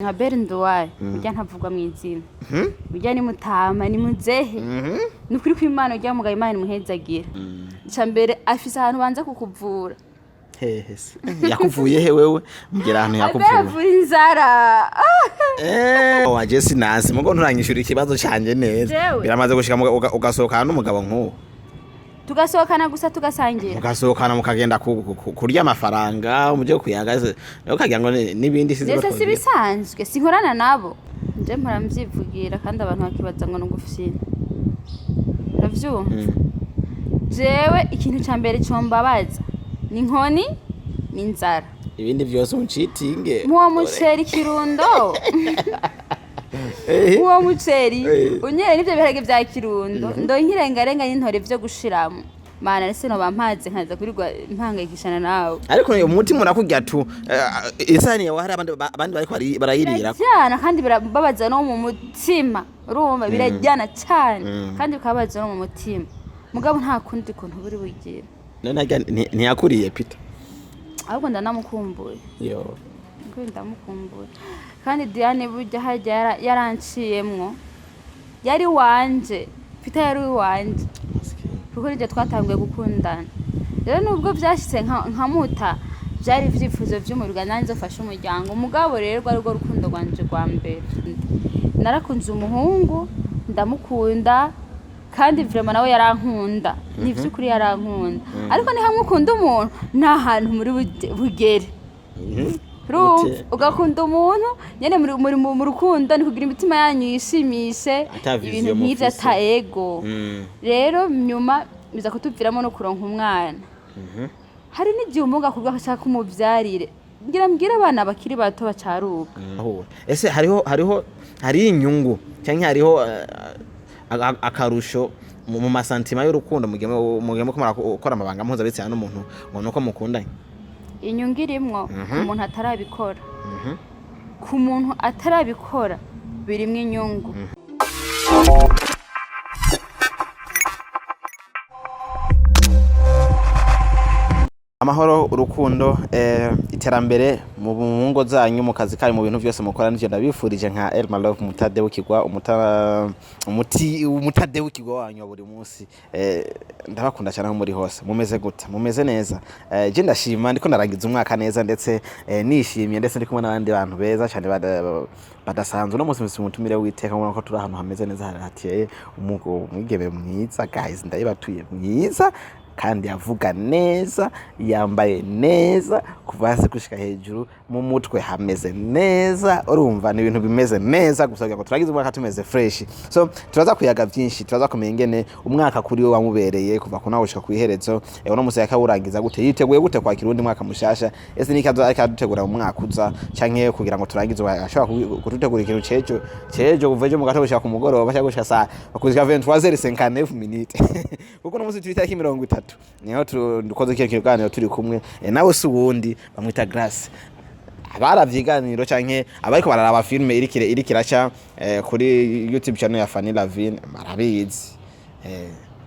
Nka Beri Nduwayo urya ntavugwa mu izina, urya ni mutama, ni muzehe. Ni ukuri kw'Imana, urya mugabo Imana imuhezagira. Ica mbere, afise ahantu banza kukuvura. Hehe se? Yakuvuye he wewe? Mbwira ahantu Albert. Yakuvuye. Avura inzara. Waje sinasi mugo nturanyishura ikibazo canje neza. Jewe? Biramaze gushika ugasohokana n'umugabo nk'uwo? Tugasohokana gusa, tugasangira. Mugasohokana, mukagenda kurya amafaranga, muje kuyaga se, nawe ukagira ngo n'ibindi sizi ko Ndetse si twogira. Bisanzwe sinkorana nabo, nje mpora mvyivugira kandi abantu bakibaza ngo ni ugufyina, uravyumva? Jewe ikintu ca mbere combabaza ni inkoni n'inzara. Ibindi vyose uncitinge. Muwo muceri Kirundo, uwo muceri unyere n'ivyo biharage vya Kirundo, ndonkirengarenga n'intore vyo gushiramo. Mana, ese noba mpaze nkaza kurirwa mpangayikishana nawe? Ariko umutima urakurya tu, isahani yawe hari abandi abandi bariko barayirira. Birajyana kandi birababaza no mu mutima, urumva? Birajyana cyane kandi bikababaza no mu mutima, mugabo nta kundi kuntu buri bugira. None harya ntiyakuriye Peter? Ahubwo ndanamukumbuye. Yo. Kuko ndamukumbuye kandi Diane burya harya yaranciyemwo, yari wanje, Peter yari uwanje, kuko nibyo twatanguye gukundana. Rero nubwo byashyize nkamuta, byari ibyifuzo by'umurwa nanjye mfashe umuryango. Umugabo rero rwari rwo rukundo rwanje rwa mbere. Narakunze umuhungu, ndamukunda kandi vraiment nawe yarankunda, ni iby'ukuri yarankunda. Ariko ni hamwe ukunda umuntu nta hantu muri bugere. Urumva? Gute? Ugakunda umuntu nyene muri mu rukundo, ni kugira imitima yanyu yishimishe. Ata vision Ibintu nk'ivyo. mufise. Ata ego. Rero nyuma biza kutuviramo no kuronka umwana. Hari n'igihe umuga akubwira ko ashaka umuvyarire. Ngira mbwire abana bakiri bato bacaruka. Ahura. Ese hariho hari inyungu cyangwa hariho akarusho mu ma sentiments y'urukundo mugihe muriko murakora amabanga mpuzabitsina n'umuntu ngo nuko mukundanye? Inyungu irimwo ku muntu atarabikora, ku muntu atarabikora birimwo inyungu. Amahoro, urukundo, iterambere mu ngo zanyu, mu kazi kanyu, mu bintu byose mukora, nivyo ndabifurije nka Elma Love Mutadewukirwa, umuta umuti umutadewukirwa wanyu wa buri munsi. Ndabakunda cyane aho muri hose. Mumeze gute? Mumeze neza? Je ndashima, ndiko ndarangiza umwaka neza, ndetse nishimye, ndetse ndi kumwe n'abandi bantu beza cyane badasanzwe. Uno munsi mfise umutumire w'iteka. Mubona ko turi ahantu hameze neza, hateye umwigeme mwiza, guys, ndayibatuye, mwiza kandi avuga neza, yambaye neza kuva hasi gushika hejuru, mu mutwe hameze neza. Urumva ni ibintu bimeze neza gusa kugira ngo turangize umwaka tumeze fresh. So turaza kuyaga byinshi, turaza kumenya ingene umwaka kuri we wamubereye kuva ku nawe gushika ku iherezo. Uno munsi yakawurangiza gute? Yiteguye gute kwakira uwundi mwaka mushasha? Ese niki ariko adutegura mu mwaka uza, canke kugira ngo turangize ashobora kudutegura ikintu cejo cejo, kuva ejo mu gatondo gushika ku mugoroba, cyangwa gushika saa gushika 23h59 minutes? Kuko uno munsi turi itariki 30, niho dukoze kino kiganiro turi kumwe. Nawe si uwundi, bamwita Grace. Abaravye iganiro canke abariko bararaba filme iriko iraca kuri YouTube channel ya Fanny Lavine barabizi.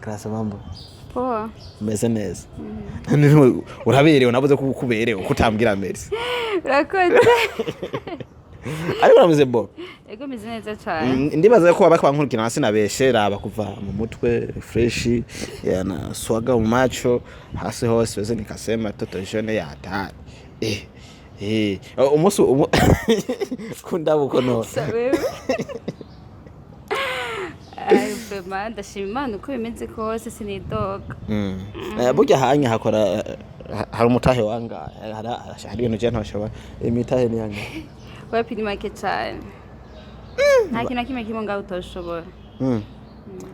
Grace, mambo? Poa. Umeze neza, uraberewe. Nabuze ko kuberewe kutambwira merci. Urakoze. Ariko urameze bo? Ego, meze neza cyane. Ndibaza ko abako bankurikirana sinabeshe. Raba kuva mu mutwe fresh yana swaga, mu macho, hasi hose wese, nikasema toto jeune ya hatari. Umunsi kunda bukono. Wewe. Ay, vraiment ndashima Imana uko bimeze kose, sinidoga. Burya hanya hakora hari umutahe wanga, hari ibintu je ntashobora, imitahe ni yanga. Wapi, ni make cyane, nta kintu na kimwe kimwe ngaho utoshobora.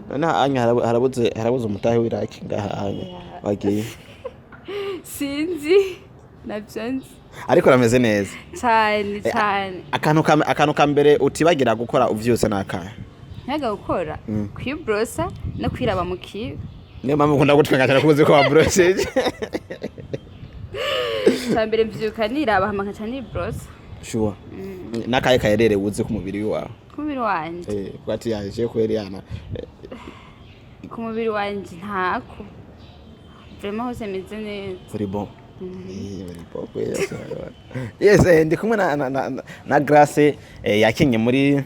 None hanya harabuze umutahe w'iraki ngaha hanya wagiye? Sinzi, nabyo nzi. Ariko urameze neza. Cyane cyane. Akantu ka mbere utibagira gukora uvyutse nakahe? Ntaga gukora kwibrosa no kwiraba mu kiyo. Niyo mpamvu ukunda gutwenga cyane, kuzi ko wabrosheje. Cya mbere mbyuka niraba, hama nkaca nibrosa. Sure. Nakahe kaherere wuzi ku mubiri wawe? Ku mubiri wanje? Eh, kwati yaje kweri yana. Ku mubiri wanje ntako, vraiment hose meze neza. Uri bon. Yes, yes, ndi kumwe na Grace, yakinye muri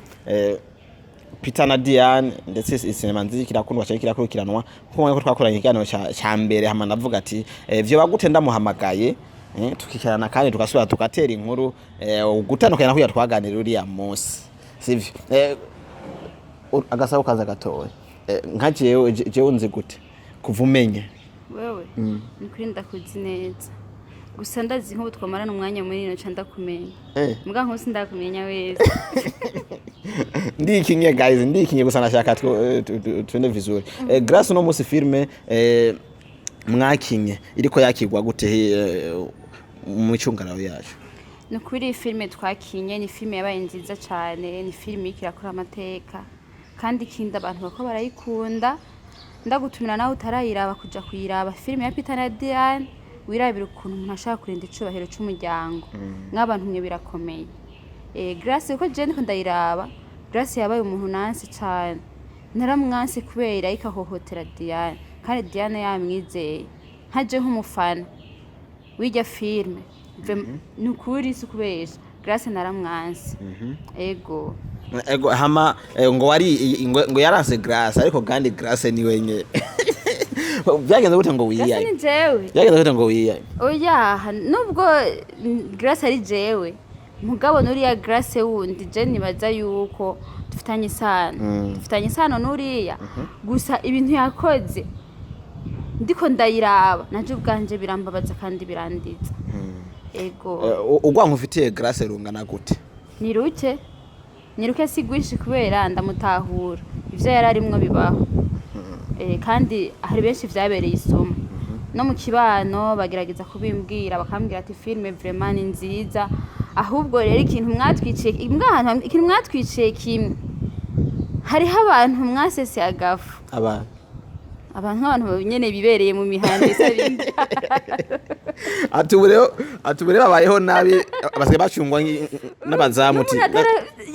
Peter na Diane, ndetse sinema nziza kirakundwa cyane, kirakurikiranwa kuko ko twakoranye ikiganiro ca mbere. Hama ndavuga ati vyo bagute ndamuhamagaye, tukicarana kandi tugasubira tugatera inkuru, ugutandukanya na kuya twaganira uriya munsi, sivyo? Agasabo kaza gatoya. Nka jewe nzi gute kuva umenye? Wewe ni kuri ndakuzi neza, gusa ndazi nk'ubu twamarana umwanya munini nca ndakumenya. Mbwa nkusi ndakumenya wese. Ndikinye guys, ndikinye, gusa nashaka tuende vizuri. Grace, uno musi filme mwakinye iriko yakigwa gute mu icungararo yacu? Ni ukuri iyi filime twakinye ni filime yabaye nziza cyane, ni filime iriko irakora amateka, kandi ikindi abantu bako barayikunda. Ndagutumira nawe utarayiraba kuja kuyiraba, filime ya Peter na Diane, wirabira ukuntu umuntu ashaka kurinda icubahiro c'umuryango. Mw'abantu mwe birakomeye. Grace, uko je ndiko ndayiraba, Grace yabaye umuntu nansi cane, naramwanse kubera ariko ahohotera Diane kandi Diane yamwizeye. Nkaje nk'umufana w'irya filime, ni ukuri si ukubesha, Grace naramwanse, ego. Ego, hama ngo wari ngo yaranse Grace, ariko kandi Grace ni wenye byagenze gute ngo Grace wiyaye? Ni jewe. Byagenze gute ngo wiyaye? Oya, nubwo Grace ari jewe, mugabo nuriya Grace wundi je nibaza yuko dufitanye isano, dufitanye isano nuriya. Gusa ibintu yakoze ndiko ndayiraba naje ubwanje birambabaza kandi birandiza, ego. Urwanko ufitiye Grace rungana gute? Ni ruke, ni ruke, si rwinshi, kubera ndamutahura, ivyo yari arimwo bibaho. Kandi hari benshi vyabereye isomo, no mu kibano bagerageza kubimbwira, bakambwira ati filime vraiment ni nziza. Ahubwo rero ikintu mwatwiciye mwahantu, ikintu mwatwiciye kimwe, hariho abantu mwaseseye agafu. Abantu? Abantu nk'abantu nyene bibereye mu mihanda isaba Ati ubu rero, ati ubu rero babayeho nabi, basigaye bacungwa n'abazamu uti N'umuntu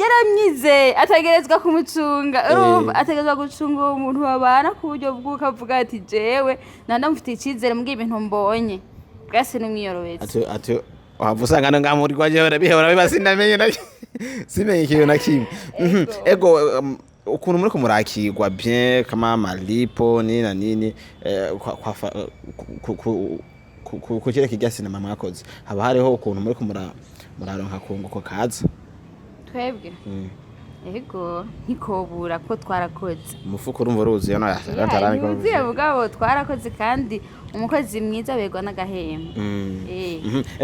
yaramwizeye ategerezwa kumucunga, urumva, ategerezwa gucunga uwo muntu babana ku buryo bw'uko avuga ati jewe ndamufitiye icyizere mbwira ibintu mbonye. Grace n'umwiyorobetsi. Ati waba usanga no ngaha muri rwaje bihora biba, sinamenye na simenye ikintu na kimwe. Ego, ukuntu muriko murakirwa bien kama malipo nini na nini, kwa ku kireka irya sinema mwakoze, haba hariho ukuntu muriko muraronka kunguko kaza? Twebwe, ego, ntikobura ko twarakoze. Umufuko urumva uruzuye no? Ntiwuzuye, mugabo twarakoze, kandi umukozi mwiza aberwa n'agahembo.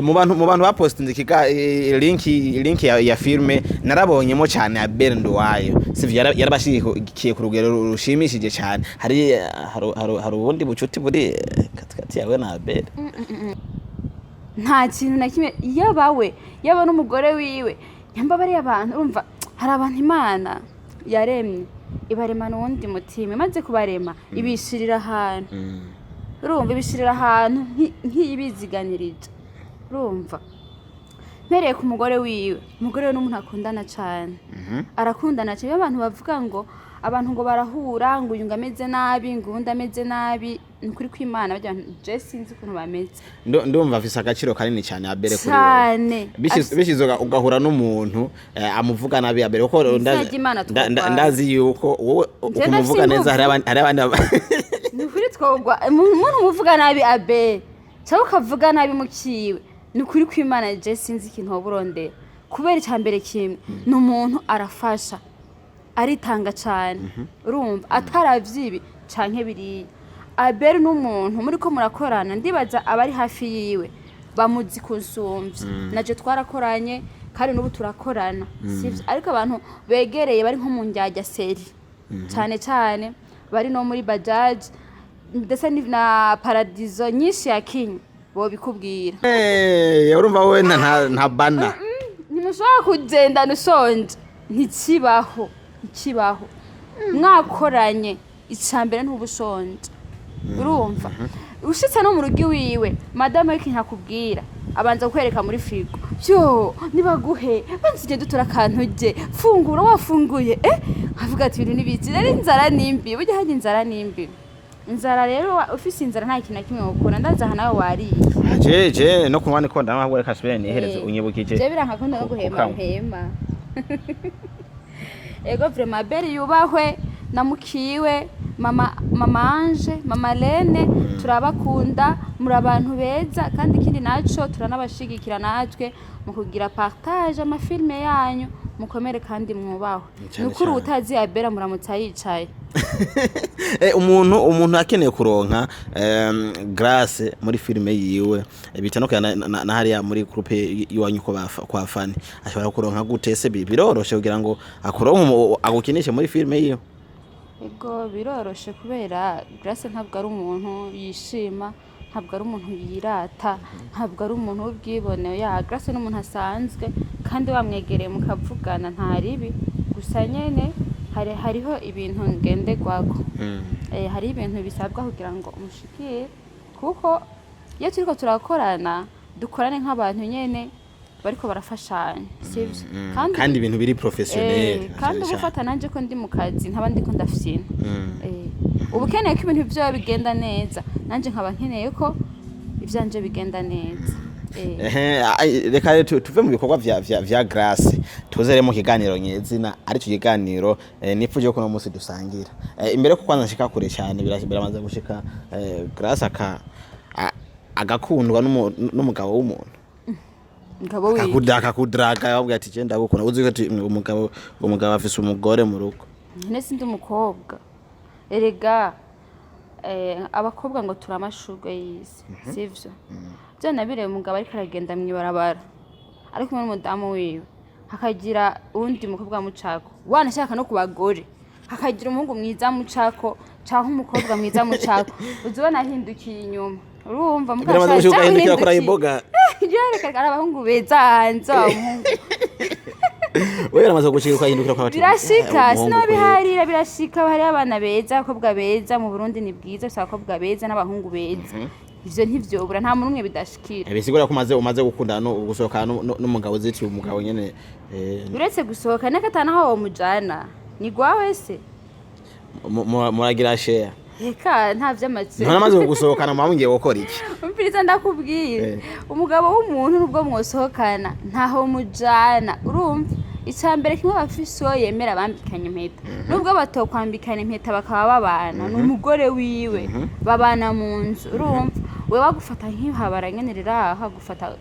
Mu bantu bapostinze ikiga link ya filme, narabonyemo cyane Abel Nduwayo, sivyo? Yarabashigikiye ku rugero rushimishije cyane. Hari ubundi bucuti buri katikati yawe na Abel? Nta kintu na kimwe, yaba we, yaba n'umugore wiwe. Nyamba bariya abantu, urumva, hari abantu Imana yaremye ibaremana uwundi mutima, imaze kubarema ibishirira ahantu, urumva, ibishirira ahantu nk'iyibiziganirije. Urumva, mpereye ku mugore wiwe, umugore we n'umuntu akundana cyane, arakundana cyane. Iyo abantu bavuga ngo abantu ngo barahura, ngo uyu ngo ameze nabi, ngo uwundi ameze nabi, ni ukuri kw'Imana barya bantu je sinzi ukuntu bameze. Ndumva afise agaciro kanini cyane Abel kuri wewe. Cyane. Bishize ugahura n'umuntu amuvuga nabi Abel, kuko Izina ry'Imana twogwana. Ndazi yuko wowe Njye ukumuvuga ndafise neza, hari abandi Ni ukuri twogwa umuntu umuvuga nabi Abe, cyangwa ukavuga nabi mukiwe, ni ukuri kw'Imana je sinzi ikintu woba urondera, kubera icya mbere kimwe ni umuntu arafasha, aritanga cyane, urumva, ataravye ibi canke biriya. Abel n'umuntu muri ko murakorana, ndibaza abari hafi yiwe bamuzi kunsumvya. Naje twarakoranye kandi n'ubu turakorana, sivyo? Ariko abantu begereye bari nko mu njyajya seri cyane cyane, bari no muri bajaji ndetse na paradizo nyinshi ya Kenya, bobikubwira. Urumva wowe nta bana. Ntimushobora kugendana ushonje, ntikibaho, ntikibaho. Mwakoranye, icya mbere ntuba ushonje, urumva, ushitse no mu rugo iwiwe, madamu w'ikintu akubwira abanza kukwereka muri firigo: "Yo nibaguhe, banza ugende utora akantu urye, fungura." Wafunguye, nkavuga ati ibintu n'ibiki rero? Inzara nimbi, burya harya inzara nimbi. Inzara rero, ufise inzara nta kintu na kimwe wokora. Ndaza aha nawe wariye. Je no kunywa niko ndanywa, ahubwo reka subire nihereze. Unyibukije Je birankakunda no guhema. Kukanywa. Mpema. Ego, vraiment Abeli yubahwe na mukiwe, mama Ange, mama Lene, turabakunda, muri abantu beza. Kandi ikindi naco, turanabashigikira natwe mu kugira partage amafilme yanyu. Mukomere kandi mwubahwe. Cyane. Ni ukuri. Cyane. Utazi Abela muramutse yicaye. Umuntu akeneye kuronka Grace muri filime yiwe, bitandukanye na hariya muri groupe iwanyu ko kwa Fani, ashobora kuronka gute se? Biroroshe kugira ngo akuronke, agukinishe muri filime yiwe? Ego, biroroshe, kubera Grace ntabwo ari umuntu yishima, ntabwo ari umuntu yirata, ntabwo ari umuntu w'ubwibone. Ya Grace ni umuntu asanzwe, kandi wamwegereye mukavugana nta ribi. Gusa nyene hariho ibintu ngenderwako, hariho ibintu bisabwa kugira ngo umushikire, kuko iyo turiko turakorana, dukorane nk'abantu nyene bariko barafashanya, sivyo? Kandi ibintu biri professionnel. Kandi uba ufata nanje ko ndi mu kazi, nkaba ndiko ndafyina. Uba ukeneye ko ibintu vyawe bigenda neza, nanje nkaba nkeneye ko ivyanje bigenda neza. Ehe, reka rero tuve mu bikorwa vya Grace, tuze rero mu kiganiro nyezina, arico kiganiro nipfuje ko uno munsi dusangira. Imbere ko kwanza nshika kure cyane, biramaze gushika Grace agakundwa n'umugabo w'umuntu? Ngabo wiwe? Akakudraga, akabwira ati: "Je ndagukunda", uzi ko ati umugabo afise umugore mu rugo. None sindi umukobwa erega? Abakobwa ngo turi amashurwe y'isi, sivyo? Byo nabireba, umugabo ariko aragenda mw'ibarabara ari kumwe n'umudamu wiwe, hakagira uwundi mukobwa mucako, wanashaka no ku bagore, hakagira umuhungu mwiza mucako canke umukobwa mwiza mucako, uzibona ahindukiye inyuma, urumva? Biramaze gushika ugahindukira kuri imboga? Reka, ari abahungu beza hanze, wa muhungu. Wewe biramaze gushika ukahindukira kwa bati Birashika. "Eh, umuhungu Sinobiharira, birashika. Hariho abana beza, abakobwa beza. Mu Burundi ni bwiza, bafise abakobwa beza n'abahungu beza. Ivyo ntivyobura, nta muntu umwe bidashikira. Bisigura ko umaze gukundana no gusohokana n'umugabo ziti umugabo nyene Uretse gusohoka n'akatana, aho womujana ni gwawe se? Muragira share? Reka, nta vy'amatsiko. None amaze gusohokana muba mugiye gukora iki? Umviriza, ndakubwira. Umugabo w'umuntu, nubwo mwosohokana, ntaho mujana, urumva? Icya mbere kimwe, abafise uwo yemera bambikanye impeta. Nubwo batokwambikana impeta bakaba babana, ni umugore wiwe, babana mu nzu, urumva? Wewe agufata nk'ihabara nyene riraho, agufata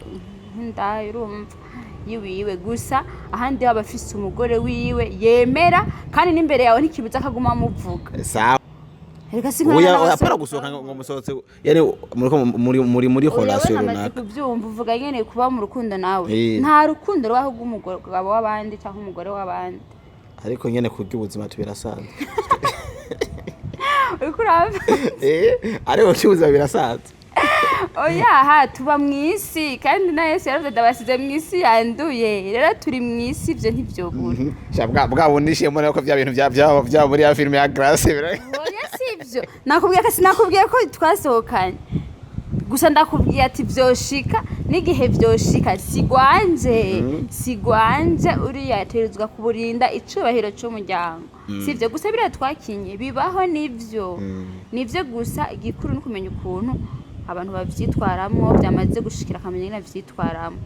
nk'indaya, urumva, yiwiwe. Gusa ahandi waba afise umugore wiwe yemera, kandi n'imbere yawe ntikibuza akaguma amuvuga. Sawa. Reka, sinkora Oya, n'abasore. apana gusohoka ngo musohotse, yani muriko muri Oya, we relation namaze runaka. kubyumva, uvuga nyene kuba mu rukundo nawe. Nta rukundo rubaho rw'umugabo w'abandi cyangwa umugore w'abandi. Ariko nyene kurya ubuzima tubirasanzwe. Uriko uraba? Ariko kurya ubuzima birasanzwe. Oya, ha tuba mu isi, kandi na Yesu yaravuze: "Ndabasize mu isi yanduye." Rero turi mu isi, ivyo ntivyobura. Sha, bwa bundi shemo ko vya bintu vya muri ya filime ya Grace Oya, si ivyo nakubwiye ko, sinakubwiye ko twasohokanye. Gusa ndakubwiye ati vyoshika, n'igihe vyoshika sigwanje, sigwanje uriya yategerezwa kuburinda icubahiro c'umuryango, sivyo? Gusa biriya twakinye bibaho, nivyo, nivyo. Gusa igikuru ni ukumenya ukuntu abantu bavyitwaramwo, vyamaze gushikira akamenya ingene avyitwaramwo.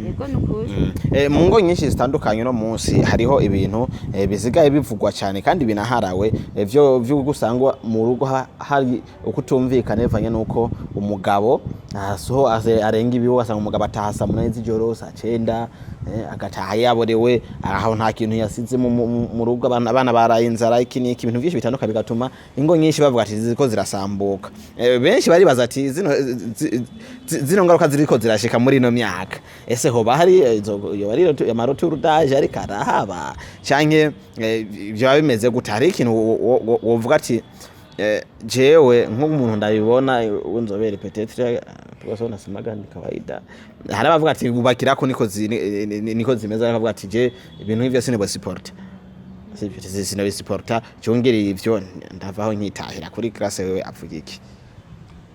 Yego, ni ukuri. Mu ngo nyinshi zitandukanye uno munsi hariho ibintu bisigaye bivugwa cyane kandi binaharawe, vyo gusangwa mu rugo hari ukutumvikana bivanye nuko umugabo asoho arenga ibiwo, asanga umugabo ataha saa 8 z'ijoro, saa 9, agataha yaborewe, aho nta kintu yasize mu rugo, abana baraye inzara, iki n'iki, ibintu byinshi bitandukanye, bigatuma ingo nyinshi bavuga ati ziriko zirasambuka. Benshi baribaza ati zino ngaruka ziriko zirashika muri ino myaka, ese hoba hari yoba ari ama retour d'âge ariko arahaba, canke vyoba bimeze gute? Hari ikintu wovuga ati jewe nk'umuntu ndabibona w'inzobere, peut-être rwose nasemaga ni kawaida, hari abavuga ati bubakirako niko niko zimeze, ariko abavuga ati je ibintu nk'ivyo sinobisuporta, sivyo, sinobisuporta, cyongereye ivyo ndavaho nkitahira. Kuri Grace wewe avuga iki?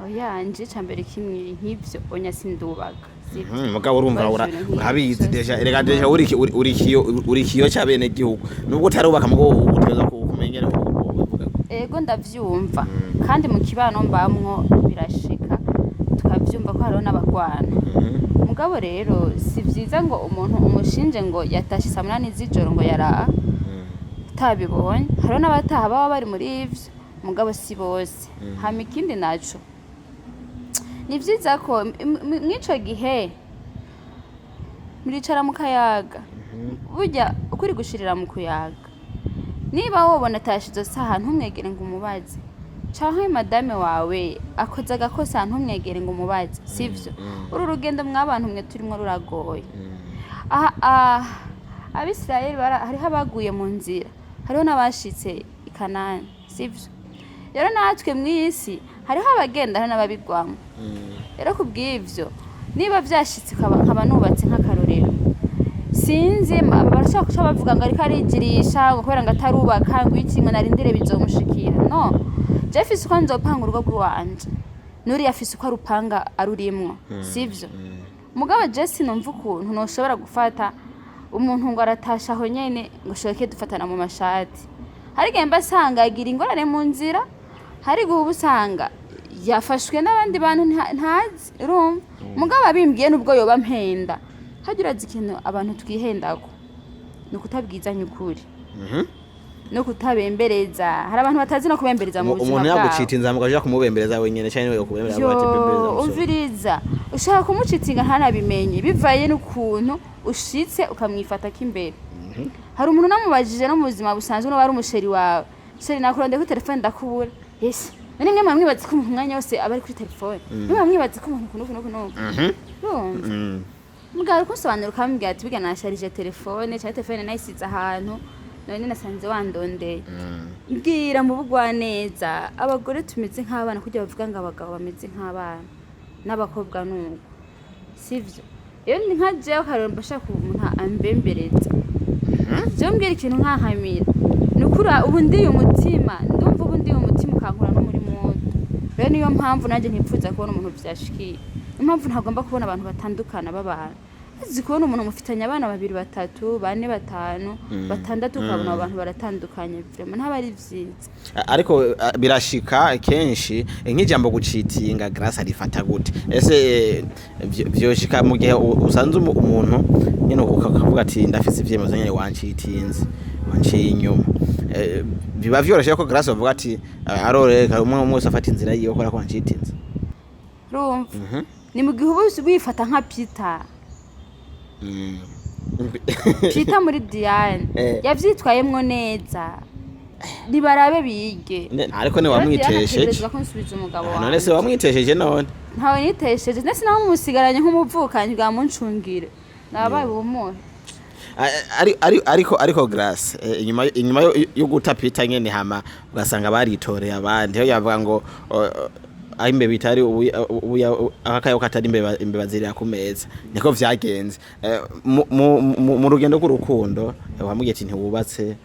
Oya, nje icambere kimwe nk'ivyo onya sindubaka, sivyo? Mugabo urumva Baje ibintu urabizi. Nk'ivyo. Déjà erega déjà uri kiyo c'abene gihugu, nubwo utarubaka, mugo utegerezwa kumenya uvuga. Ego, ndavyumva, kandi mu kibano mbamwo birashika. Ndavyumva ko hariho n'abagwana. Mugabo rero si vyiza ngo umuntu umushinje ngo yatashe saa 8 z'ijoro, ngo yaraha utabibonye. Hariho n'abataha baba bari muri ivyo, mugabo si bose. Hama ikindi naco, ni vyiza ko mw'ico gihe muricara mukayaga. Burya ukuri gushirira mu kuyaga. Niba wobona atashe izo saha, ntumwegere ngo umubaze, canke madame wawe akoze agakosa, ntumwegere ngo umubaze, sivyo? Uru rugendo mw'abantu mwe turimwo ruragoye. Aha Abisirayeli hariho abaguye mu nzira, hariho n'abashitse i Kanani, sivyo? Rero natwe mw'isi hariho abagenda, hariho n'ababigwamo. Rero kubw'ivyo, niba vyashitse nkaba nubatse, nk'akarorero, sinzi, barashobora kuca bavuga ngo ariko arigirisha, ngo kubera ngo atarubaka, ngo iki, ngo narindire bizomushikira. No je fise uko nzopanga urugo rw'iwanje, nuriya afise uko arupanga arurimwo, sivyo? Mugabo je sinumva ukuntu noshobora gufata umuntu ngo aratasha aho nyene, ngo shoke dufatana mu mashati. Hari igihe mba asanga agira ingorane mu nzira, hari igihe uba usanga yafashwe n'abandi bantu ntazi, urumva? Mugabo abimbwiye, nubwo yoba mpenda, harya urazi ikintu abantu twihendako? Ni ukutabwizanya ukuri no kutabembereza. Hari abantu batazi no kubembereza mu buzima Umuntu bwabo. yagucita inzara, mukaja kumubembereza wenyene, canke niwe yokubereza? Yo, ati bembereza umusore. Umviriza, ushaka kumucitinga ntanabimenye, bivaye n'ukuntu ushitse ukamwifata k'imbere. Hari umuntu namubajije no mu buzima busanzwe, n'uba ari umuchéri wawe: "Chéri, nakurondeye kuri telefone ndakubura." Yes, none mwe mwamwibaza ko umuntu umwanya wose aba ari kuri telefone? Mwe mwamwibaza ko umuntu kunuku nuku nuku, urumva? Mugabo uri kunsobanura, ukambwira ati: "Burya nasharije telefone, cyangwa telefone nayisize ahantu, none nasanze wandondeye." Mbwira mu bugwaneza. Abagore tumeze nk'abana, kugira bavuga ngo abagabo bameze nk'abana, n'abakobwa nuko, sivyo? Rero ni nka jewe karero, mba shaka umuntu ambembereza. Jewe mbwira ikintu nkahamira, ni ukuri ubu ndiye umutima, ndumva ubu ndiye umutima ukankura no muri moto. Rero niyo mpamvu nanjye ntipfuza kubona umuntu vyashikiye, niyo mpamvu ntagomba kubona abantu batandukana babana. Uzi kubona umuntu mufitanye abana babiri, batatu, bane, batanu, batandatu, ukabona abo bantu baratandukanye? Vraiment ntaba ari vyiza. Ariko birashika kenshi. Nk'ijambo gucitinga, Grace arifata gute? Ese vyoshika mu gihe usanze umuntu nyene ukavuga ati: "Ndafise ivyemezo nyene, wancitinze, wanciye inyuma"? Biba vyoroshe ko Grace bavuga ati: "Aroreka umwe umwe wese afata inzira yiwe kubera ko wancitinze"? Urumva, ni mu gihe uba wifata nka Peter. Peter muri Diane yavyitwayemwo neza, nibarabe bige. Ariko ni Rero Diane wamwitesheje. ategerezwa ko nsubiza umugabo None wanje. se wamwitesheje none? Ntawe nitesheje, ndetse nawe mumusigaranye nk'umuvukanyi bwa muncungire, nabaye ubumuhe. Ariko Grace, inyuma yo guta Peter nyene, hama ugasanga baritoreye abandi, aho yavuga ngo aho imbeba itari akakayo katari imbeba, imbeba zirira ku meza, niko vyagenze. Mu rugendo rw'urukundo, wamubwiye ati ntiwubatse,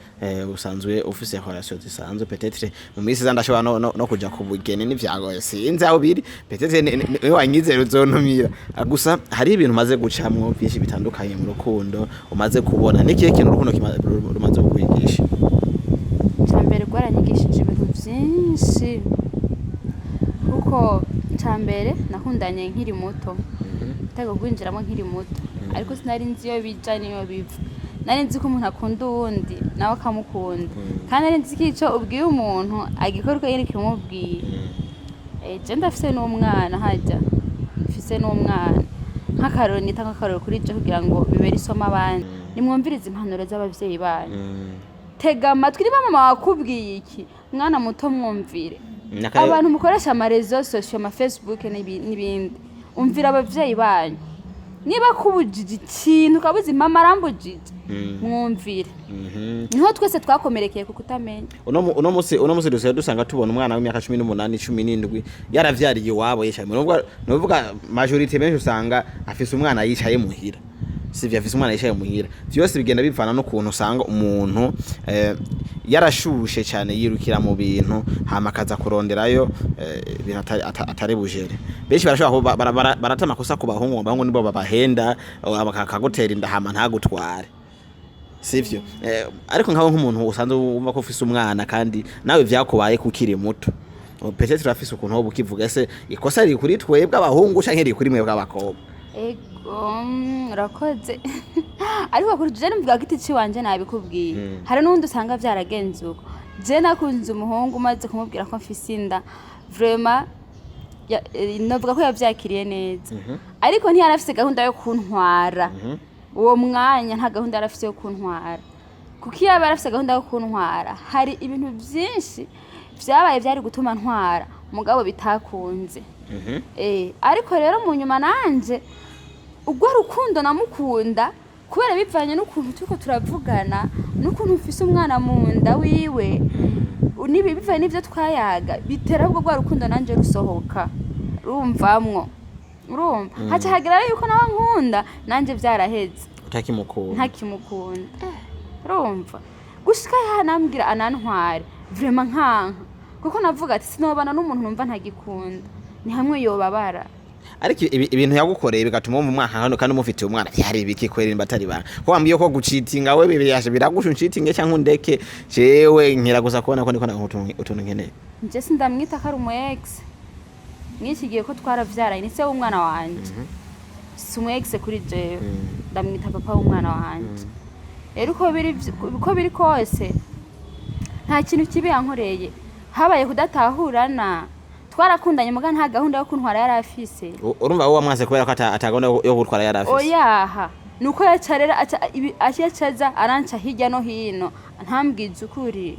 usanzwe ufise relation zisanzwe. Peut-être mu minsi iza ndashobora no kuja ku bugeni, n'ivyagoye, sinzi aho biri. Peut-être ni wanyizera uzontumira. Gusa hari ibintu umaze gucamwo byinshi bitandukanye mu rukundo, umaze kubona. N'ikihe kintu urukundo rumaze kukwigisha? Icya mbere, rwaranyigishije ibintu byinshi, kuko icya mbere nakundanye nkiri muto, ntago kwinjiramo nkiri muto, ariko sinari nzi iyo bija n'iyo biva. Nari nzi ko umuntu akunda uwundi nawe akamukunda, kandi nari nzi ko icyo ubwiye umuntu agikora uko nyine kimubwiye. Je ndafise n'umwana, hajya mfise n'umwana. Nk'akarorero, nita nk'akarorero kuri ibyo kugira ngo bibere isomo abandi: nimwumvirize impanuro z'abavyeyi banyu. Tega amatwi niba mama wakubwiye iki. Mwana muto, mwumvire. Abantu mukoresha amaréseaux sociaux, ama Facebook n'ibindi, umvira abavyeyi banyu. Niba kubujije ikintu, ukabuza mama arambujije, mwumvire. Niho twese twakomerekeye ku kutamenya. Uno musi dusigaye dusanga tubona umwana w'imyaka 18, 17 yaravyariye iwabo, yicaye. Nuvuga majorité benshi usanga afise umwana yicaye muhira, sivyo? Afise umwana yicaye muhira. Vyose bigenda bivana n'ukuntu usanga umuntu yarashushe cyane, yirukira mu bintu, hama akaza kuronderayo ibintu atari bujere. Benshi barashobora kuba barata amakosa ku bahungu, ngo abahungu nibo babahenda, bakagutera inda hama ntagutware, sivyo? Ariko nkaho nk'umuntu usanzwe wumva ko ufise umwana, kandi nawe vyakubaye kukiri muto. Peut-être urafise ukuntu woba ukivuga. Ese ikosa riri kuri twebwe abahungu canke riri kuri mwebwe abakobwa? Ego, urakoze, ariko kuri je mvuga giti ciwanje nabikubwiye, hari n'undi usanga vyaragenze uko. Je nakunze umuhungu, umaze kumubwira ko mfise inda, vraiment novuga ko yavyakiriye neza, ariko ntiyarafise gahunda yo kuntwara uwo mwanya. Nta gahunda yarafise yo kuntwara, kuko iyo aba yarafise gahunda yo kuntwara, hari ibintu vyinshi vyabaye vyari gutuma ntwara, mugabo bitakunze. Ariko rero mu nyuma nanje ubwo rukundo namukunda, kubera bivanye n'ukuntu turiko turavugana, n'ukuntu mfise umwana mu nda wiwe, nibi bivanye n'ivyo twayaga, bitera ubwo rwa rukundo nanje rusohoka rumvamwo. Urumva haca hagira rero yuko nawe nkunda, nanje vyaraheze. Utakimukunda. Ntakimukunda. Urumva gushika yanambwira anantware, vraiment nkanka, kuko navuga ati sinobana n'umuntu numva ntagikunda, ni hamwe yobabara. Ariko ibintu yagukoreye bigatuma wumva umwana hano kandi umufitiye umwana, byari ibiki kweri? Nimba atari banga, ko wambwiye ko gucitinga we bibiyashe biragusha, uncitinge cyangwa undeke, jewe nkira gusa kubona ko ndiko utuntu nkeneye. Nje sindamwita ko ari umu ex mw'iki gihe, ko twaravyaranye, ni se w'umwana wanje, si umu ex kuri jewe, ndamwita papa w'umwana wanje. Rero uko biri kose, nta kintu kibi yankoreye, habaye kudatahurana. Twarakundanye, muga nta gahunda yo kuntwara yari afise. Urumva wowe wamwanse kubera ko ata gahunda yo gutwara yari afise? Oyaha, nuko yaca rero aca aza aranca hirya no hino, ntambwize ukuri.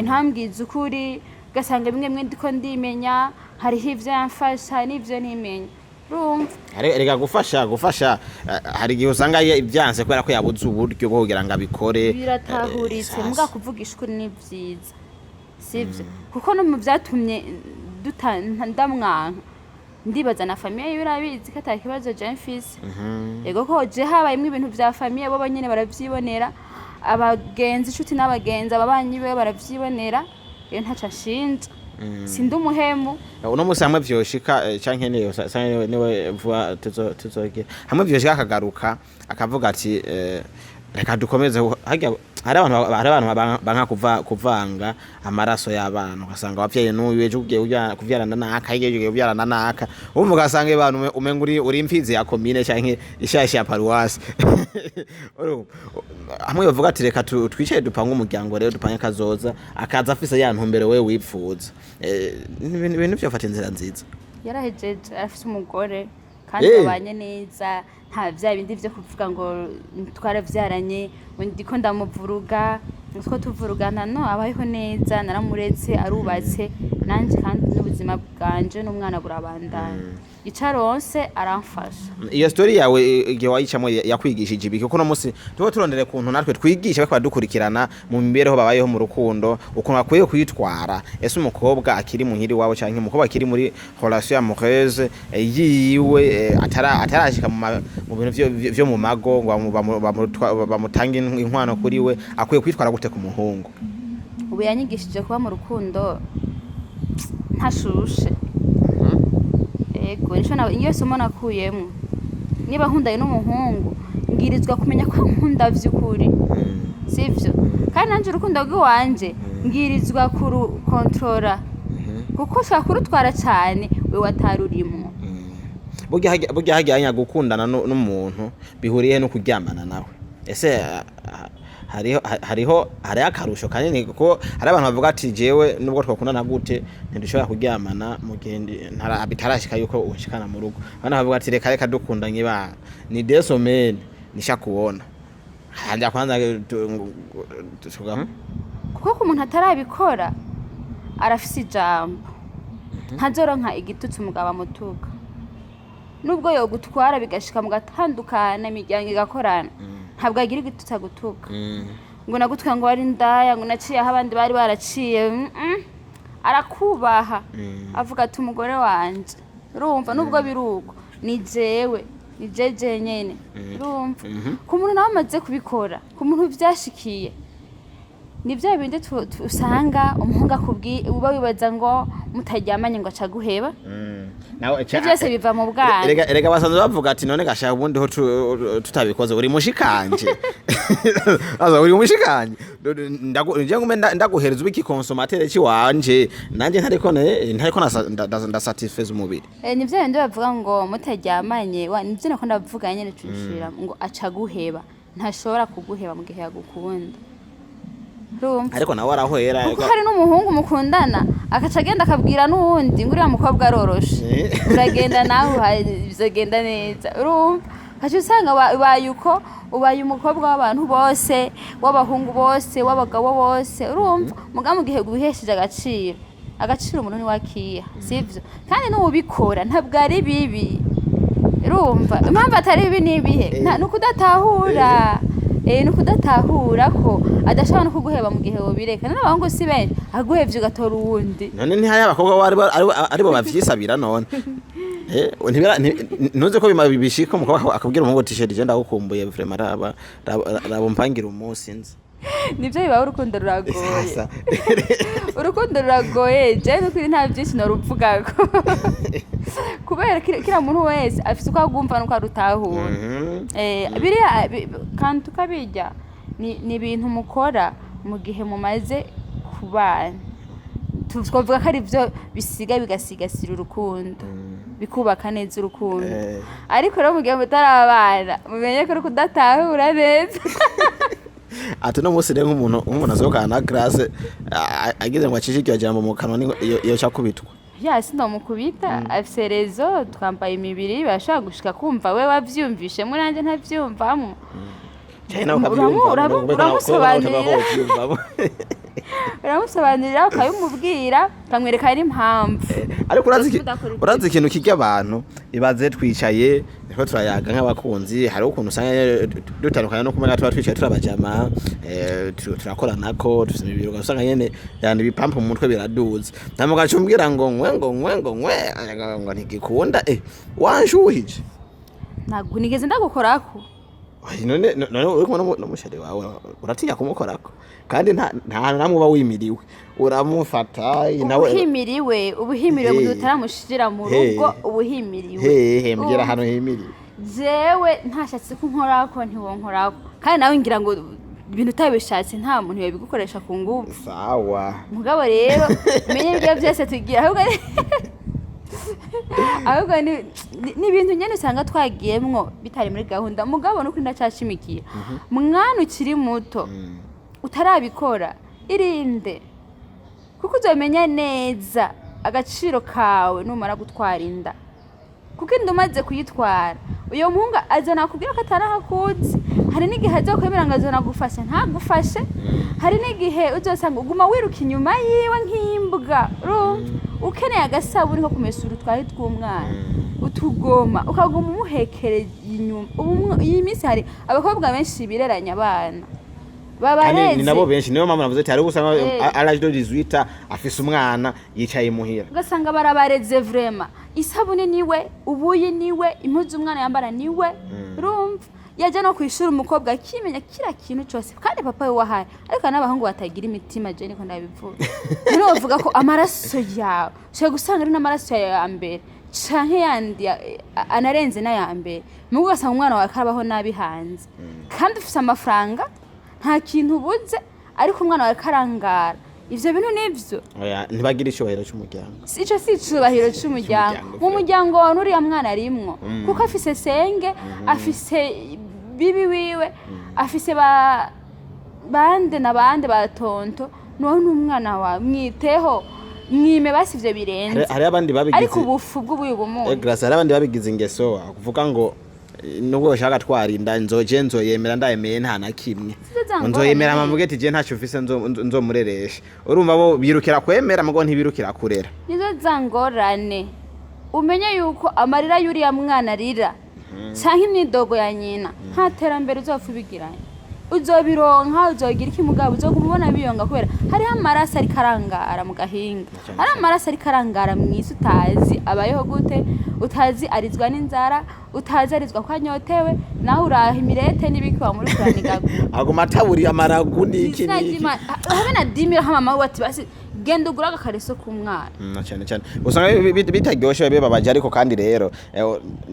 Ntambwize ukuri, ugasanga bimwe bimwe ndiko ndimenya, hariho ivyo yamfasha n'ivyo ntimenya, urumva. Rega gufasha, hari igihe usanga byanse kubera ko yabuze uburyo bwo kugira ngo abikore. Biratahuritse. Sasa. Muga kuvugisha ukuri ni vyiza, sivyo? Kuko no mu vyatumye ndamwanka, ndibaza na famille yiwe irabizi ko ata kibazo je mfise. Yego, ko je habayemwo ibintu vya famille, bo nyene baravyibonera, abagenzi, inshuti n'abagenzi, ababanyi be baravyibonera. Rero ntaco anshinja, sindi umuhemu. Uno musi hamwe vyoshika, canke niyo niwe vuba tuzogira hamwe vyoshika akagaruka akavuga ati reka dukomeze, harya hari abantu banka kuvanga amaraso y'abana, ugasanga wavyaye n'uyu, ejo ugiye kuvyarana naka, hirya ugiye kuvyarana naka, urumva ugasanga abantu umenga uri imfizi ya komine canke ishashi ya paruwasi. Urumva hamwe bavuga ati reka twicare dupange umuryango, rero dupange kazoza, akaza afise ya ntumbero wewe wipfuza. Ibintu vyofata inzira nziza. Yarahejeje, arafise umugore kandi babanye neza, nta vya bindi vyo kuvuga ngo twaravyaranye, ngo ndiko ndamuvuruga, ngo two tuvurugana. No abayeho neza, naramuretse, arubatse nanje, kandi n'ubuzima bwanje n'umwana burabandanya, ico aronse aramfasha. Iyo story yawe, igihe wayicamo, yakwigishije ibiki? Kuko uno munsi tuba turondera ukuntu natwe twigisha bariko baradukurikirana mu mibereho babayeho mu rukundo, ukuntu bakwiye kwitwara. Ese umukobwa akiri muhiri wabo canke umukobwa akiri muri relation amoureuse yiwe, atarashika mu bintu vyo mu mago ngo bamutange inkwano kuri we, akwiye kwitwara gute ku muhungu? Ubu yanyigishije kuba mu rukundo ntashushe. Ego, nico iyo somo nakuyemwo: niba nkundanye n'umuhungu, ngirizwa kumenya ko nkunda vy'ukuri, sivyo? Kandi nanje urukundo rw'iwanje ngirizwa kurukontorora, kuko ushobora kurutwara cane we watarurimwo. Burya hajyanye gukundana n'umuntu bihuriye no kuryamana nawe, ese hariho akarusho kanini? Kuko hari abantu bavuga ati jewe nubwo twakundana gute ntidushobora kuryamana mu gihe bitarashika yuko unshikana mu rugo. Abandi bavuga ati reka reka, dukundanye bana ni 2 semaines nisha kuona hanja kwanza Kuko ku muntu atarabikora arafise ijambo, ntazoronka igitutsi umugabo amutuka, nubwo yogutwara bigashika mugatandukana, imiryango igakorana, ntabwo agira igitutsi agutuka ngo nagutwaye, ngo wari indaya, ngo naciye aho abandi bari baraciye. Arakubaha, avuga ati umugore wanje, urumva, nubwo biri uko ni jewe, ni jeje nyene. Urumva, ku muntu nawe amaze kubikora, ku muntu vyashikiye, ni bya bindi usanga umuhungu akubwiye, uba wibaza ngo mutaryamanye ngo aca guheba. Nawe Ivyo byose biva mu bwana. Erega basanzwe bavuga ati none gashaka ubundi ho tutabikoze uri mushikanje. Aza uri mushikanje. Nje ngume ndaguhereza ubiki consommateur ciwanje, nanje ntariko ndasatisfaise umubiri. Ni bya bindi bavuga ngo mutaryamanye, nibyo nako ndavuga nyene, cushira ngo aca guheba. Ntashobora kuguheba mu gihe yagukunda, urumva? Ariko nawe arahwera. Kuko hari n'umuhungu mukundana agaca agenda akabwira n'uwundi ngo uriya mukobwa aroroshe. Uragenda nawe bizogenda neza, urumva? Ugaca usanga ubaye uko, ubaye umukobwa w'abantu bose, w'abahungu bose, w'abagabo bose, urumva? Muga mu gihe wihesheje agaciro, agaciro umuntu niwakiha, sivyo? Kandi n'uwubikora ntabwo ari bibi, urumva? Impamvu atari bibi ni ibihe? Ni ukudatahura, ni ukudatahura ko adashobora no kuguheba mu gihe wobireka. None abahungu si benshi? Aguhevye ugatora uwundi. None ntihari abakobwa bo aribo bavyisabira? None ntuzi ko bima bishika umukobwa akabwira umuhungu ati: "Chéri, je ndagukumbuye vraiment, raba raba umpangira umunsi nzi." Nibyo bibaho. Urukundo ruragoye. Sasa. Urukundo ruragoye. Jewe nukuri nta byinshi noruvugako kubera kila muntu wese afise uko agumva n'uko arutahura. Biriya kandi tukabirya ni ibintu mukora mu gihe mumaze kubana. Twavuga ko ari byo bisiga bigasigasira urukundo, bikubaka neza urukundo. Ariko rero mu gihe mutarabana, mumenye ko uri kudatahura neza. Ati no munsi rero nk'umuntu asohokana na Grace, agize ngo acishe iryo jambo mu kanwa, iyo cakubitwa. Ya, sindomukubita, afise raison. Twambaye imibiri, barashobora gushika kumva we wavyumvishemo nanjye ntavyumvamo. Cyane nawe ukavyumva. Uramusobanurira. Uramusobanurira, ukabimubwira, ukamwereka n'impamvu. Ariko Udakora ibyo. urazi ikintu kirya abantu? Ibaze twicaye turiko turayaga nk'abakunzi, hariho ukuntu usanga dutandukanye no kumenya tuba twicaye turabajama, turakoranako, dufise imibiri, ugasanga nyene yani ibipampu mu mutwe biraduze, hama ugaca umbwira ngo nkwe, ngo nkwe, ngo nkwe, ngo ntigikunda, wanshuhije. Ntabwo nigeze ndagukorako. Ay, none uri kumwe n'umuchéri wawe uratinya kumukorako? Kandi nta hantu namwe uba wimiriwe, uramufata nawe. Ubuhimiriwe, ubuhimiriwe mu gihe Hey. utaramushira mu Hey. rugo, ubuhimiriwe. Hehe, mbwira ahantu himiriwe. Jewe ntashatse ko nkorako, ntiwonkorako. Kandi nawe ngira ngo ibintu utabishatse nta muntu yabigukoresha ku nguvu. Sawa. Mugabo rero menye ibyo byose tugira, ahubwo ni ibintu nyene usanga twagiyemwo bitari muri gahunda. Mugabo nuko ndacashimikiye, mwana ukiri muto utarabikora, irinde, kuko uzomenya neza agaciro kawe numara gutwara inda. Kuko inda umaze kuyitwara, uyo muhungu azana kubwira ko atarahakuzi. Hari n'igihe azokwemera ngo azonagufasha, ntagufashe. Hari n'igihe uzosanga uguma wiruka inyuma yiwe nk'imbwa, urumva? Ukeneye agasabuni ko kumesura utwari tw'umwana, utugoma, ukaguma umuhekereye inyuma. Ubu iyi minsi hari abakobwa benshi bireranya abana. Kandi ni babareze. nabo benshi, niyo mpamvu navuze ati hariho usanga à l'âge de 18 afise umwana yicaye imuhira. Ugasanga barabareze vraiment, isabune niwe, ubuyi niwe, impuzu umwana yambara niwe, urumva? Yajya no kwishura umukobwa akimenya kila kintu cyose, kandi papa we wahari. Ariko hari n'abahungu batagira imitima, je niko ndabivuga. Rero bavuga ko amaraso yawe, ushobora gusanga ari n'amaraso yawe ya mbere canke yandi anarenze n'aya mbere, mugo ugasanga umwana wawe karabaho nabi hanze, kandi ufise amafaranga, nta kintu ubuze, ariko umwana wawe karangara. Ivyo bintu nivyo. Oya, ntibagira icyubahiro cy'umuryango. Ico si icubahiro c'umuryango. C'umuryango, mu muryango wawe n'uriya mwana arimwo, kuko afise senge, afise bibi wiwe, afise ba bande na bande ba tonto. Nowe n'umwana wawe mwiteho, mwime basi ivyo birenze. Hari abandi babigize Ariko ubufu bw'ubuyu bumuga. Grace, hari abandi babigize ingeso kuvuga ngo nubwo bashaka twarinda nzoje nzoyemera, ndayemeye nta na kimwe. Sizo za ngorane. Nzoyemera mpamvuge ati je ntacyo mfise nzomureresha. Urumva, bo birukira kwemera mugo ntibirukira kurera. Nizo za ngorane. Umenye yuko amarira y'uriya mwana arira canke imyidogo ya nyina, nta terambere uzopfa ubigiranye. Uzobironka, uzogira iki, mugabo uzoguma ubona biyonga, kubera hariho amaraso ariko arangara mu gahinga, hariho amaraso ariko arangara mw'isi, utazi abayeho gute, utazi arizwa n'inzara, utazi arizwa ko anyotewe, nawe uraha imirete n'ibiki wamuri kuranigago. Aguma ataburiye amaragu n'iki Izina n'iki. ry'Imana, habe na 10 000. Mama we ati basi Genda ugure agakareso k'umwana. Na cyane cyane usanga bitaryoshe, bibabaje. Ariko kandi rero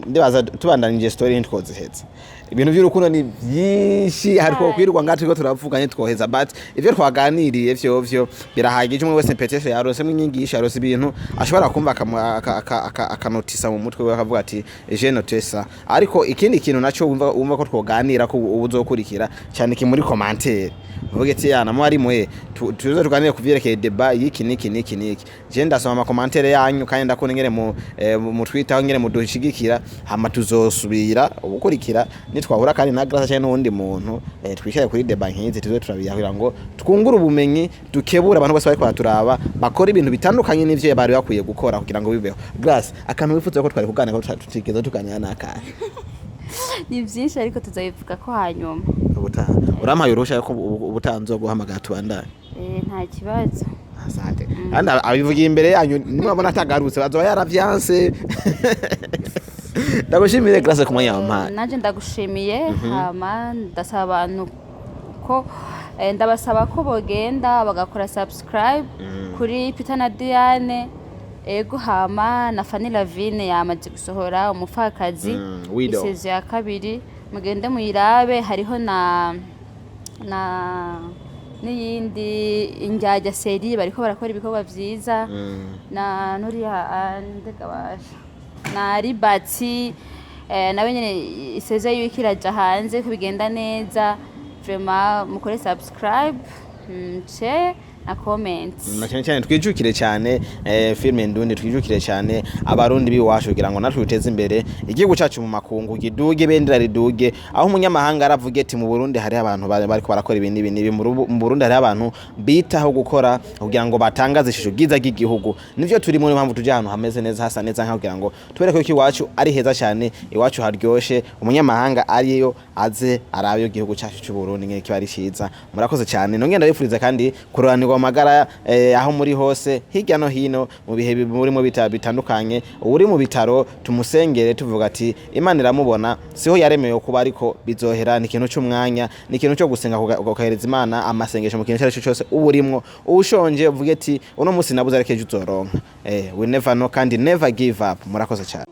ndibaza tubandanije story ntitwoziheza. Ibintu by'urukundo ni byinshi, hari ko kwirirwa ngaho turiko turavuganye twoheza, but ivyo twaganiriye vyo birahagije. Umwe wese peut-être yaronsemo inyigisho, yaronse ibintu ashobora kumva akanotisa mu mutwe we, akavuga ati: "Je note ça." Ariko ikindi kintu naco wumva ko twoganira ko ubu uzokurikira cyane ki muri commentaire, uvuge ati: "Yana mwari mwe tuze tuganire ku vyerekeye débat y'iki niki niki niki." Je ndasoma ama commentaire yanyu kandi ndakunda ingene mu twitaho, ingene mudushigikira. Hama tuzosubira ubukurikira nitwahura kandi na Grace cyangwa n'uwundi muntu, twicare kuri débat nk'izi, tuze turabiyahura ngo twungure ubumenyi, dukebure abantu bose bariko baraturaba bakora ibintu bitandukanye n'ivyo bari bakwiye gukora kugira ngo bibeho. Grace, akantu wifuza ko twari kuganira ko tutigeze tuganira n'akahe? Ni byinshi, ariko tuzabivuga ko hanyuma. Ubutaha urampaye uruhushya ko ubutaha nzoguhamagara tubandanye? Nta kibazo. Asante. Kandi abivugiye imbere yanyu, nimwabona atagarutse bazoba yaravyanse. Ndagushimire, Grace, ku mwanya wampaye. Nanjye ndagushimiye. Hama ndasaba abantu ko ndabasaba ko bogenda bagakora subscribe kuri Peter na Diane. Ego, hama na Fanny Lavine yamaze gusohora Umupfakazi, Widow. I saison ya kabiri, mugende muyirabe. Hariho na n'iyindi Indyarya série, bariko barakora ibikorwa vyiza na nuriya ndegabasha na Ribati, nawe nyene i saison yiwe ikiraja hanze, ko bigenda neza. Vraiment mukore subscribe, share na comment. Na cyane cyane twijukire cyane filime ndundi, twijukire cyane abarundi biwacu kugira ngo natwe duteze imbere igihugu cyacu mu makungu, kiduge, bendera riduge, aho umunyamahanga aravuga ati: "Mu Burundi hari abantu bariko barakora ibi n'ibi n'ibi. Mu Burundi hari abantu bitaho gukora kugira ngo batangaze ishusho ryiza ry'igihugu." Nivyo turimo, niyo mpamvu tujya ahantu hameze neza, hasa neza, nkaho kugira ngo tubereke ko iwacu ari heza cyane, iwacu haryoshe. Umunyamahanga ariyo aze arabe igihugu cyacu cy'u Burundi ngene kiba ari ciza. Murakoze cyane. Nongera ndabifuriza kandi kuroranirwa mu magara aho muri hose hirya no hino mu bihe murimo bitandukanye. Uri mu bitaro tumusengere, tuvuga ati: "Imana iramubona, siho yaremewe kuba, ariko bizohera." Ni ikintu cy'umwanya, ni ikintu cyo gusenga, ugahereza Imana amasengesho mu kintu icyo ari cyo cyose uba urimwo. Ushonje uvuge ati: "Uno munsi nabuze, ariko ejo uzoronka." We never know, kandi never give up. Murakoze cyane.